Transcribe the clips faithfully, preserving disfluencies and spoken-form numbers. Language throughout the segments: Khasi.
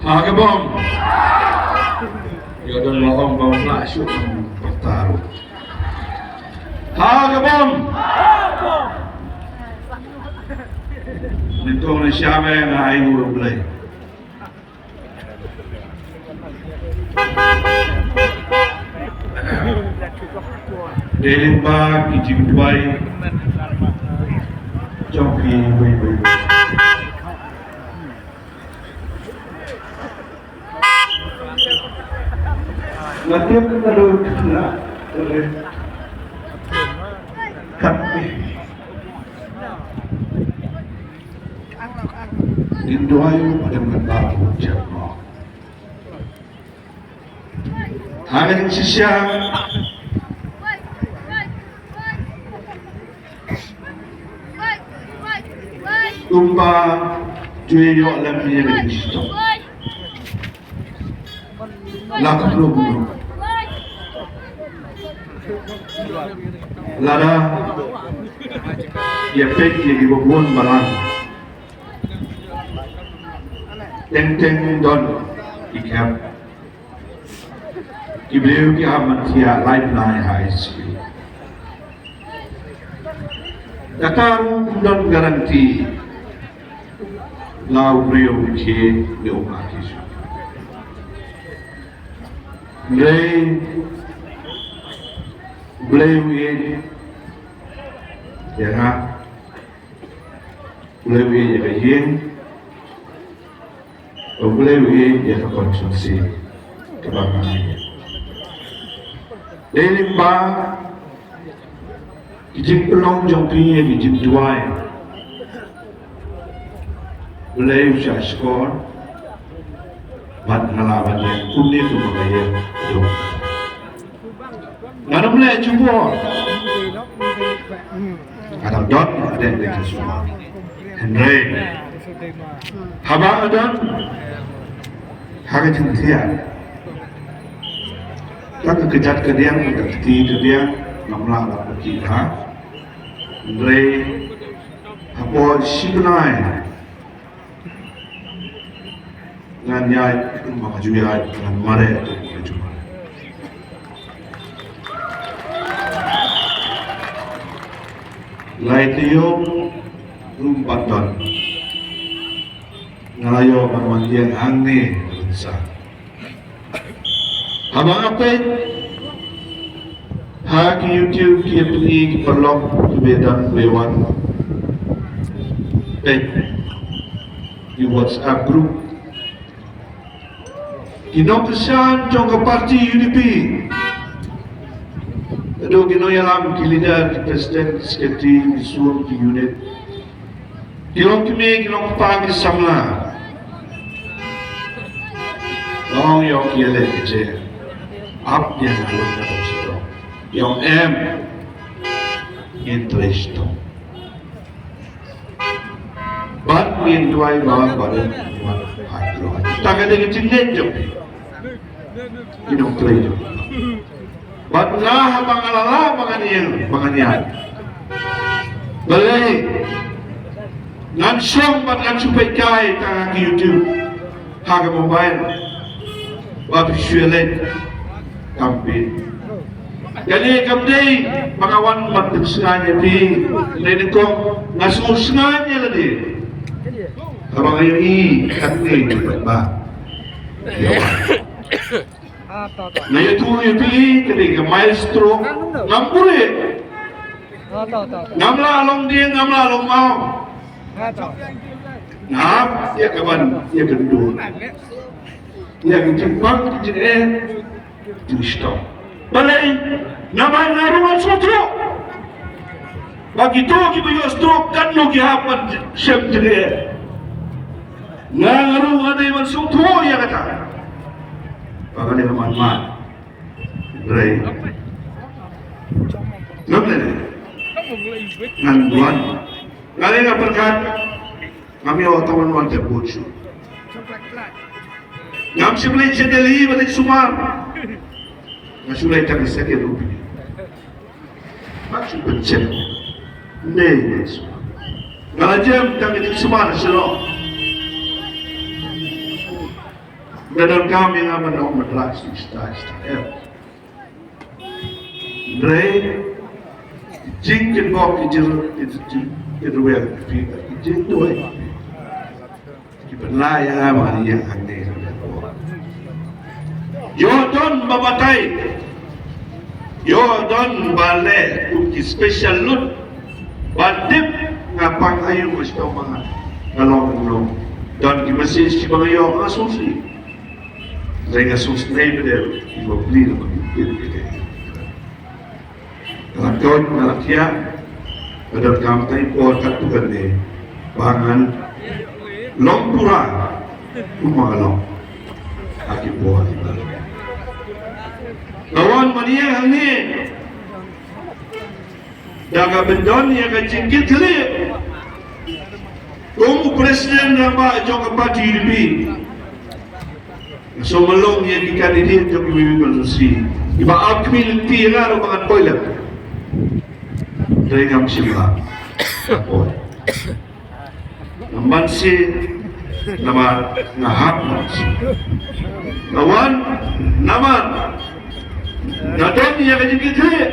Ha ka bom. Ïa don la ong bom la shu ong pata ruh. Ha ka bom. Nyngkong na sha me nga ai nguh U Blei. Dei lyngba ki jingduwai jong phi wei wei. Nga tip naduh na kat ni. Ngin duwai ba dang mynta u jam mo. Ha ka jingshisha kumba ju ïoh lem ïa ka jingshitom. La ka plu plu. Lada ïa peit ïa kiba bun balang. Teng teng don ki khep. Ki briew ki hap ban thiah lai bnai ha I C U. Kata ruh ym don guarantee la u briew u thied ne um lah thied shuh. Hynrei U Blei u ïeit ïa nga. U Blei u ïeit ïa ka ïing. U Blei u ïeit ïa ka constituency kaba nga ïeit. Dei lyngba ki jingpynlong jong phi ïa ki jingduwai. U Blei u shah shkor bad nga lah ban ïeng kumne kumba nga ïeng. Ngan ym leh jubor. Nga dang don hadien ka jingsumar. Hynrei haba nga don ha ka jingthiah, ka kjat ka diang, ka kti ka diang, ngam lah ban ki ha. Hynrei hapoh shi bnai ngan ïaid kumba nga ju ïaid, ngan mareh kumba nga ju mareh. Lai taïew ruh ym pat don. Nga la ïoh ban wan ïeng hangne ha Rynsan. Haba nga peit ha ki YouTube ki ïa pynï ki paralok kiba ïadon kiba ïawan. Peit ki WhatsApp group. Ki nongkyrshan jong ka party U D P. Haduh ki nongïalam, ki leader, ki president, secretary, ki sur, ki unit. Ki long kmie, ki long kpa, ki samla. Long ïoh ki ïaleh ki jia. Ap ïa nga long ka dong sdang. Ïoh em. Ngin trei sdang. Bad ngin duwai ba, ba ngin wan ha ka lok. Ta ka dei ka jingngeit jong phi. Ki nongtrei jong phi. Bad nga haba nga la lah ba ngan ïeng, ba ngan ïaid. Balei ngan shong bad ngan shu peit kai tang ha ki YouTube, ha ka mobile, ba phi shu leit campaign. Kane kam dei ba nga wan ban pynsngew ïa phi, dei nyngkong nga sngewsngew ïa lade. Haba nga ïohi katne, ba nga ïathuh ïa phi, ka dei ka mild stroke, ngam buhrieh. Ngam lah long dieng, ngam lah long maw. Nga hap ïa ka ban ïakynduh ïa ka jingpang ka jingeh. Jingstop. Balei? Namar nga ruh ngan sngewthuh ba kito kiba ïoh stroke katno ki hap ban shem jingeh. Nga, nga ruh nga dei ban sngewthuh ïa kata. Ba nga dei ban mad. Hynrei ngam leh. Ngan duwan. Nga leh, nga pyrkhat. Ngam ïoh tang wan wan te bun shuh. Ngam shym leit sha Delhi ban leit sumar. Nga shu leit tang second opinion. Ngam shu pynshai. Nga la jem tang ka jingsumar shalor. Ka donkam ïa nga ban ong Madras, ista ista em. Hynrei jingkynbok ki jing ki jing ki ruwer ki jingduwai ki pynlai ïa nga ba ngan ïeng hangne. Ïoh don ba batai, ïoh don ba leh kum ki special lut ba tip nga pang aïu, nga sngewthuh ba nga long, long don ki message kiba nga ïoh, nga sngewsih. Hynrei nga sngewsih ba dei kiba plie, ba plie. Nga la koit, nga la khiah, nga donkam tang por katto katne ba ngan long pura kumba nga long ha ki por kiba la. Nga wan ban ïeng hangne da kaba don ïa ka jingkitkhlieh kum u president rangbah jong ka party U D P. Nga sngewlong ïa ki candidate jong ki constituency kiba ap khmih lynti ïa nga ruh ba ngan poi lem. Hynrei ngam shym lah ban poi. Ngam banse namar nga hap ban shu, nga wan namar nga don ïa ka jingkitkhlieh.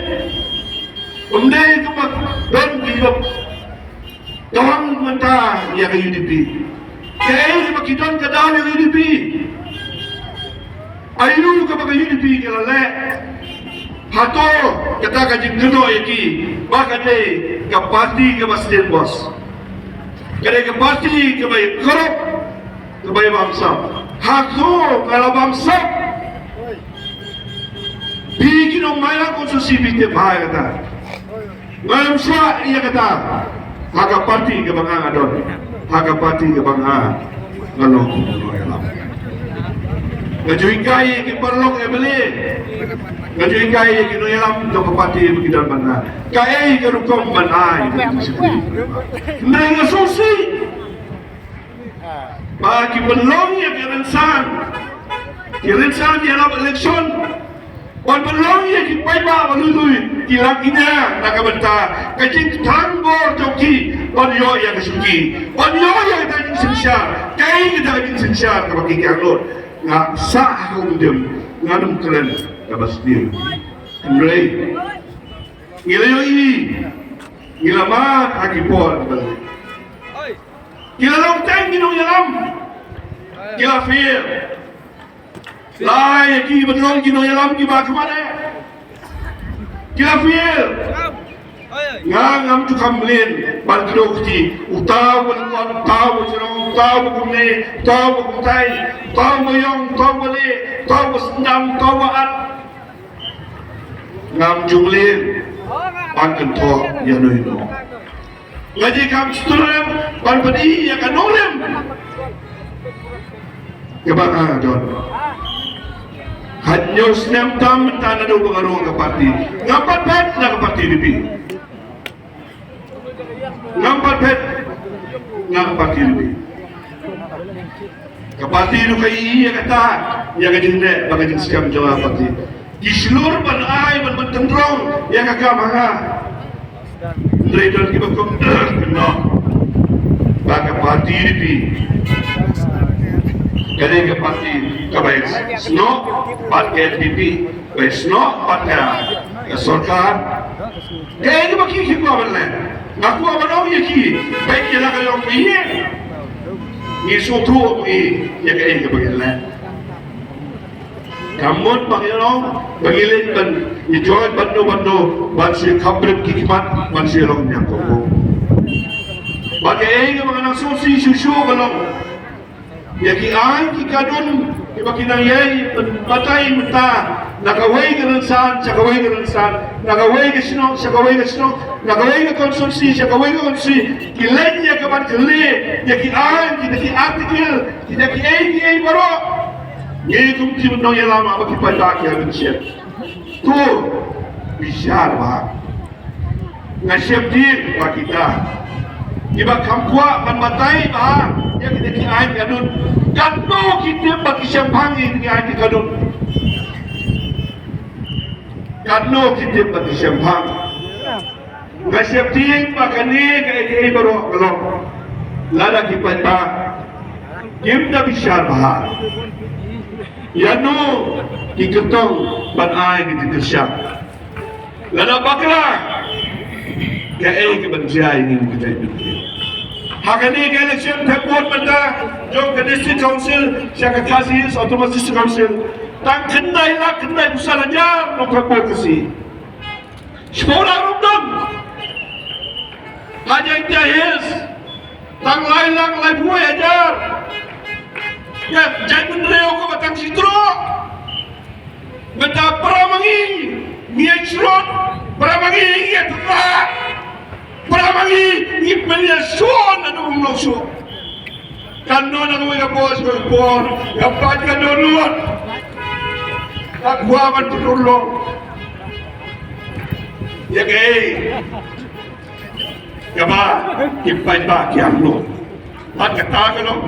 Ym dei kaba don kiba tang mynta ïa ka U D P. Kaei kaba ki don ka daw ïa ka U D P? Aïu kaba ka U D P ka la leh? Hato kata ka jingkynnoh ïa ki ba ka dei ka party kaba sdien bos, ka dei ka party kaba ïa corrupt, kaba ïa bamsap? Hato ka la bamsap? Phi ki nong Mairang constituency phi tip bha ïa kata. Ngam shah ïa kata ha ka party kaba nga nga don, ha ka party kaba nga nga long nongïalam. Nga ju hikai ïa ki paralok M L A, nga ju hikai ïa ki nongïalam jong ka party ba ki don bad nga kaei ka rukom ban ai. Hynrei nga sngewsih ba ki pynlong ïa ki rynsan, ki rynsan ïalap election, ban pynlong ïa ki paidbah ba lui lui, ki la kñia na ka bynta ka jingthrang bor jong ki ban ïoh ïa ka shuki, ban ïoh ïa ka jingsynshar. Kaei kata ka jingsynshar kaba ki ïa lut? Nga sah ha ka umdem, ngam kren kaba sdien. Hynrei ngi la ïohi, ngi la mad ha ki por kiba la leit. Ki la long tang ki nongïalam, ki la fail. La ïa ki ban long ki nongïalam kiba khmat eh, ki la fail. Nga ngam ju kham mlien ban kdew kti, uta uba lyngkot, uta uba jrong, uta uba kumne, uta uba kumtai, uta uba ïong, uta uba leh, uta uba syndam, uta uba at. Ngam ju mlien ban kynthoh ïano ïano. Nga ju kham sdang ban pyni ïa ka nongrim kaba nga don. Hynñiew snem tam mynta naduh ba nga rung ka party, ngam pat phet na ka party U D P. Ngam pat phet na ka party U D P. Ka party ruh ka ïohi ïa kata, ïa ka jingleh bad ka jingskhem jong ka party. Ki shlur ban ai ban, ban tynrong ïa ka kam ha nga. Hynrei don kiba kynnoh ba ka party U D P ka dei ka party kaba ïasnoh bad ka N P P, ba ïasnoh bad ka sorkar. Kaei kaba ki, ki kwah ban leh? Nga kwah ban ong ïa ki, peit ïa la ka long ïa ngi, sngewthuh ïa kaei kaba ngi leh. Ka mut ba ngi long, ba ngi leit ban ïa join bad no bad no, ban shu khapbrip ki khmat, ban shu long ñiangkongko. Bad kaei kaba nga nang sngewsih shuh shuh ka long ïa ki aiñ ki kanun kiba ki nang ïai batai mynta na kawei ka rynsan sha kawei ka rynsan, na kawei ka shnong sha kawei ka shnong, na kawei ka constituency sha kawei ka constituency. Ki leit ïa ka ban kylli ïa ki aiñ, kita ki article, kita kiei kiei baroh. Ngi kum ki nongïalam bad ki paidbah ki hap ban shem. To bishar bha. Nga sheptieng ba kita kiba kham kwah ban batai bha ïa kita ki aiñ kanun, katno ki tip ba ki shemphang ïa kita ki aiñ kanun? Katno ki tip ba ki shemphang? Nga sheptieng ba kane kaei kaei baroh ka long lada ki paidbah kim da bishar bha. Ïa no ki kyrtong ban ai ki jingkyrshan? Lada bakla, kaei kaban jia ïa ngi, ka jaitbynriew? Ha kane ka election thep vote mynta jong ka District Council sha ka Khasi Hills Autonomous District Council, tang khyndai lak khyndai phew san hajar nongthep vote ka sngi. Shiphew lak ruh ym don. Ha Jaintia Hills tang lai lak laiphew hajar. Ka jaitbynriew kaba tang shi tyrok. Mynta para ma ngi ngi ïa shlur, para ma ngi ngi ïa tyrwa, para ma ngi ngi pynïasoh na u nongsoh. Kan don na kawei ka por, sa kawei ka por ka paidbah ka dohnud. Ka kwah ban pynurlong ïa kaei kaba ki paidbah ki angnud. Bad kata ka long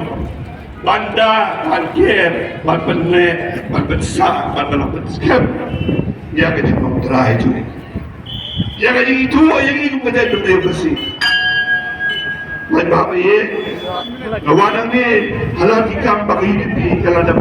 ban da, ban ker, ban pynleh, ban pynsah, ban, ban pynskhem ïa ka jinglong trai jong ngi, ïa ka jingithuh ïa ngi kum ka jaitbynriew Khasi. Bad ba ïa nga wan hangne ha la ki kam ba ka U D P ka la dep.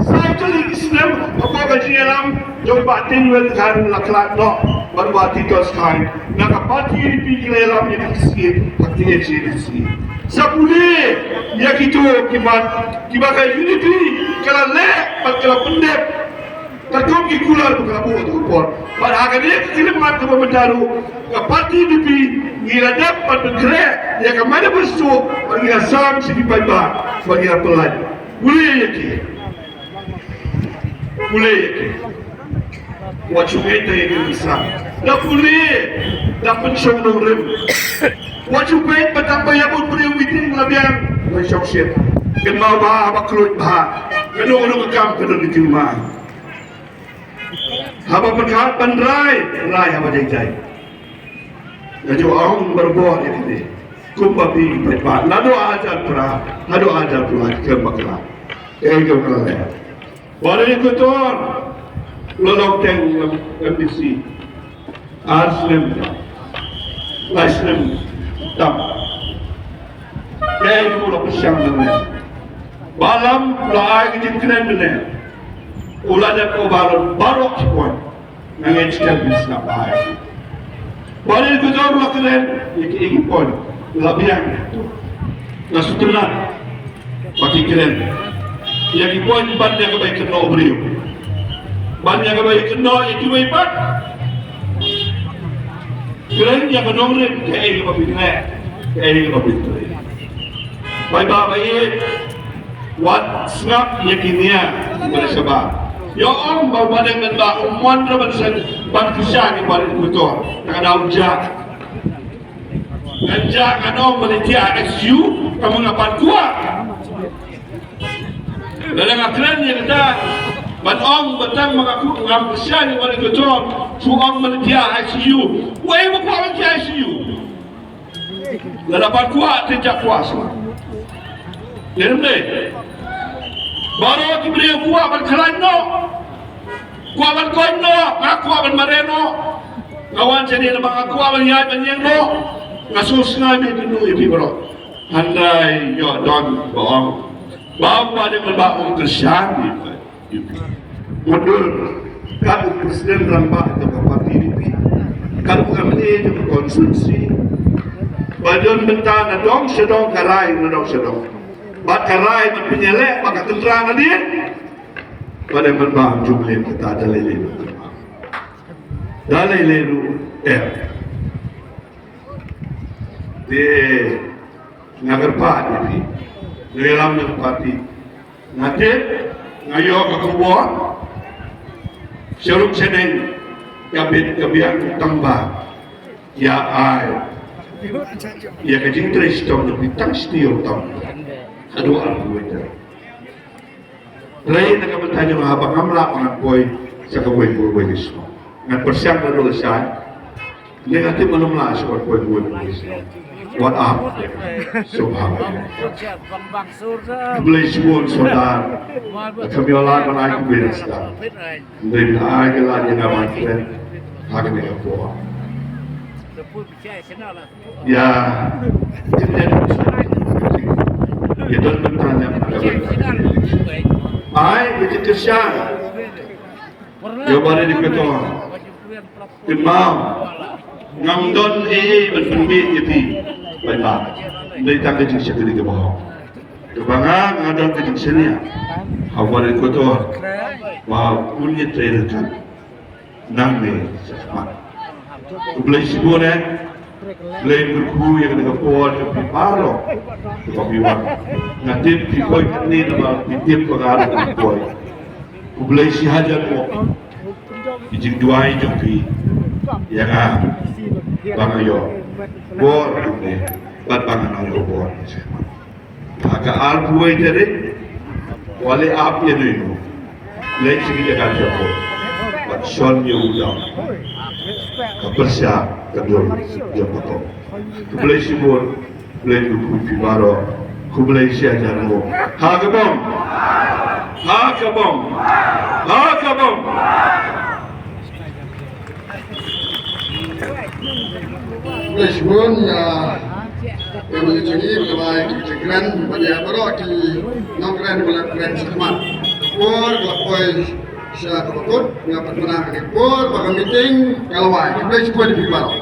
Cycle ïa ki snem hapoh ka jingïalam jong Bah Tinwel Khan la khlad noh bad Bah Titos Khan. Na ka party U D P ki la ïalam ïa ki sien ha ka T H A D C. Sa pule ïa kito ki mat kiba ka U D P ka la leh bad ka la pyndep. Katkum ki kular ba ka la buh ha ka por. Bad ha kane ka khyllipmat kaba mynta ruh ka party U D P ngi la dep ban pynkhreh ïa ka manifesto bad ngi la sam sha ki paidbah bad ngi la pynlait. Pule ïa ki. Pule ïa ki. Wat shu peit ïa ki nongsan. Da pule, da pynshong nongrim. Wat shu peit ba tang ba ïa bun briew meeting la biang, la shong shit. Kynmaw ba, ba khlaiñ ba. Kano kano ka kam ka don ki jingma. Haba pyrkhat ban rai, rai haba jai jai. Nga ju ong barabor ïa kine. Kumba phi peit ba naduh arhajar phra haduh arhajar phra ki khlem bakla. Kaei kaba la leh? Baroh ïa ki tor la long teng M D C. Ar snem tam. Lai snem tam. Kaei kaba la pyrshang nangne? Ba lam la ai ka jingkren nangne. U la dep overrule baroh ki point. Nga ngeit skhem phin sngap bha ïa ki. Baroh ki tor la kren ïa ki, ïa ki point la biang. Nga sngewtynnat ba ki kren ïa ki point ban ïa kaba ïakynnoh briew, ban ïa kaba ïakynnoh ïa kiwei pat. Kren ïa ka nongrim, kaei kaba phi kren, kaei kaba phi kren. Bai ba ba ïeit. Wat sngap ïa ki nia kiba la shabar. Ïa ong ba u Bahdeng Menbah um mon ruh ban seng ban kyrshan ïa u Bah Rit Kutor. Ka daw jah. Ngan jah, ngan ong ba la thiah I C U, ka mut nga pat kwah. Lada nga kren ïa kata ban ong ba tang ma nga kwah, ngam kyrshan ïa u Bah Rit Kutor, shu ong ba la thiah I C U. Wei ba kwah ban thiah I C U. Lada pat kwah te jah kwah shuwa. Lem dei. Baroh ki briew kwah ban khlaiñ noh. Kwah ban koit noh, nga kwah ban mareh noh. Nga wan shane namar nga kwah ban ïaid ban ïeng noh. Nga sngewsngew ïa phi baroh. Hynrei ïoh don ba ong ba u Bahdeng Menbah um kyrshan ïa phi. Mutdur, kat u president rangbah jong ka party U D P, kat u M L A jong ka constituency, ba don bynta na dong sha dong, ka rai na dong sha dong. Bad ka rai ban pynïaleh bad ka tynrang hadien. Bad em ban bam jong lem kata da lei lei ruh. Da lei lei ruh em. Te nga kyrpad ïa phi, nga ïalam ïa ka party. Nga tip, nga ïoh ka khubor sha rud sha neng, ka bit ka biang, tang ba ïa ai ïa ka jingtrei shitom jong phi tang shi taïew tam haduh arphew wei taïew. Hynrei na ka bynta jong nga, haba ngam lah ba ngan poi sha kawei pa kawei ka shnong, ngan pyrshang naduh lashai. Nga tip ba ngam lah shuh ban poi kawei pa kawei ka shnong. Wat ap. Sngewbha. Khublei shibun sordar. Khlem ïoh lad ban ai khublei sordar. Hynrei phi ai ka lad ïa nga ban kren ha kane ka por. Ïa, jingtip. Ki don bynta lem na ka bynta. Ai, ki jingkyrshan. Ïa u Barit Ikhwator. Kynmaw. Ngam don ei ei ban pynbeit ïa phi. Paidbah. Dei tang ka jingshakri kaba hok. Kaba nga nga don ka jingshaniah ha u Barit Ikhwator. Ba un ïatrei ryngkat. Nangne shakhmat. Khublei shibun eh. Blei kyrkhu ïa kane ka por ïa phi baroh kiba phi wan. Nga tip phi poi katne namar phi tip ba nga ruh ngan poi. Khublei shihajar nguh. Ki jingduwai jong phi ïa nga ba nga ïoh bor kumne bad ba nga nang ïoh bor. Ha ka arphew wei tarik, wat leh ap ïa uno uno. Leit sha ki jaka jong u. Bad shon ïa u dong. Ka pyrshah ka dur jong ka pop. Khublei shibun, khublei shibun phi baroh. Khublei shihajar nguh. Ha ka bom. Ha ka bom. Ha ka bom. Khublei shibun ïa, ïa u jingïaid, ïa u jingkren, bad ïa baroh ki nongkren ba la kren shakhmat. Por ba la poi sha kaba kut, nga pat mynta ka dei por ba ka meeting ka la wai. Khublei shibun ïa phi baroh.